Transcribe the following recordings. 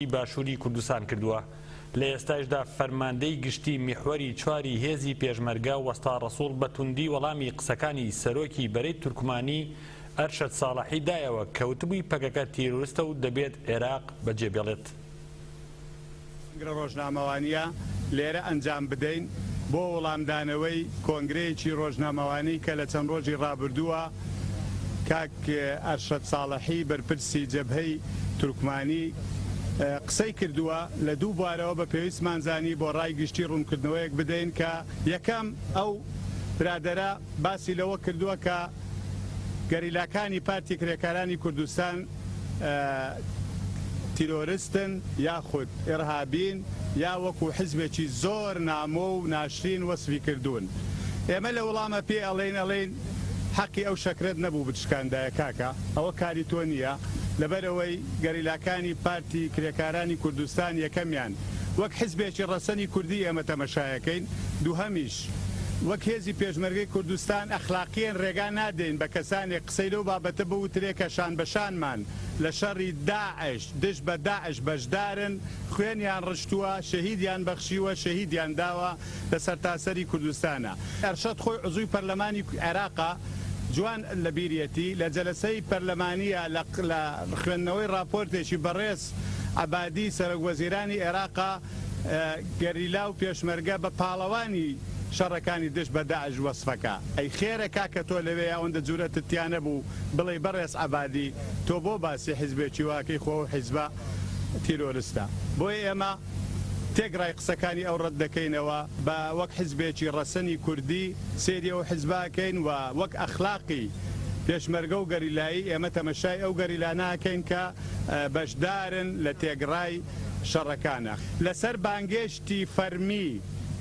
باشووری کوردستان کردووە. لە ئێستایشدا فەرماندەی گشتی میحوەری چواری هێزی پێشمەرگە وەستا ڕەسوڵ بە توندی وەڵامی قسەکانی سەرۆکی بەرەی تورکمانی ئەرشەد ساڵحی دایەوە کە وتبووی پەکەکە تیرۆرستە و دەبێت عێراق بەجێبێڵێت. کۆنگرە ڕۆژنامەوانییە لێرە ئەنجام بدەین بۆ وڵامدانەوەی کۆنگرەیەکی ڕۆژنامەوانی کە لە چەند ڕۆژی ڕابردووە کاک ئەرشەد ساڵحی بەرپرسی جەبهەی تورکمانی قسەی کردووە لە دوو بوارەوە بە پێویستمان زانی بۆ ڕای گشتی ڕوونکردنەوەیەک بدەین کە یەکەم ئەو برادەرە باسی لەوە کردووە کە گەریلاکانی پارتی کرێکارانی کوردستان تیرۆرستن یاخود ئیڕهابین یا وەکو حزبێکی زۆر نامۆ و ناشرین وەسفی کردوون. ئێمە لە وڵامە پێی ئەڵێین ئەڵێین حەقی ئەو شەکرەت نەبوو بتشکاندایە کاکە ئەوە کاری تۆ نییە لەبەرئەوەی گەریلاکانی پارتی کرێکارانی کوردستان یەکەمیان وەک حزبێکی ڕەسەنی کوردی ئێمە تەمەشایەکەین دووهەمیش وەک هێزی پێشمەرگەی کوردستان ئەخلاقیەن ڕێگا نادەین بە کەسانێک قسەی لەو بابەتە بوترێ کە شانبەشانمان لە شەڕی داعش دژ بە داعش بەشدارن، خوێنیان ڕشتووە، شەهیدیان بەخشیوە، شەهیدیان داوە لە سەرتاسەری کوردستانا. ئەرشەد خۆی عزوی پەرلەمانی عێراقە، جوان لە بیریەتی لە جەلەسەی پەرلەمانیە لە لە خوێندنەوەی ڕاپۆرتێکی بەڕێز عەبادی سەرۆک وەزیرانی عێراقا گەریلا و پێشمەرگە بە پاڵەوانی شەڕەکانی دژ بە داعش وەسفەکا. ئەی خێرە کاکە تۆ لەوێیا ئەوەندە جورئەتت تیا نەبوو بڵێی بەڕێز عەبادی تۆ بۆ باسی حیزبێکی وا ئەکەی خۆ ئەو حیزبە تیرۆرستە. بۆیە ئێمە تێکڕای قسەکانی ئەو ڕەت دەکەینەوە بە وەک حیزبێکی ڕەسەنی کوردی سەیری ئەو حیزبە ئەکەین و وەک ئەخلاقی پێشمەرگە و گەریلایی ئێمە تەمەشای ئەو گەریلانە ئەکەین کە بەشدارن لە تێکڕای شەڕەکانە. لەسەر بانگێشتی فەرمی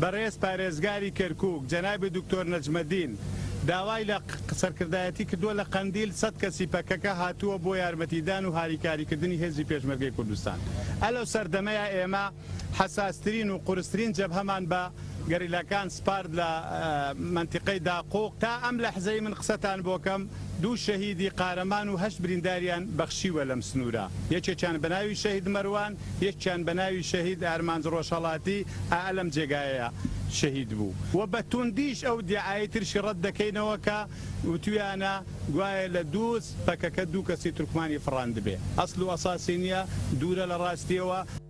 بەڕێز پارێزگاری کەرکوک جەنابی دکتۆر نەجمەدین داوای لە سەرکردایەتی کردووە لە قەندیل سەت کەسی پەکەکە هاتووە بۆ یارمەتیدان و هاریکاریکردنی هێزی پێشمەرگەی کوردستان ئەلەو سەردەمەیا ئێمە حەساسترین و قورسترین جەبهەمان بە گەریلاکان سپارد لە مەنتیقەی داقوق تا ئەم لەحزەی من قسەتان بۆکەم دوو شەهیدی قارەمان و هەشت برینداریان بەخشیوە لەم سنوورە، یەکێکیان بە ناوی شەهید مەروان، یەکیان بە ناوی شەهید ئارمانج ڕۆژهەڵاتی ئا لەم جێگایەیا شەهید بوو. وە بە توندیش ئەو دیعایەی ترشی ڕەت دەکەینەوە کە وتویانە گوایە لە دووز پەکەکە دوو کەسی تورکمانی فڕاندبێ. ئەسل و ئەساسی نییە، دوورە لە ڕاستییەوە.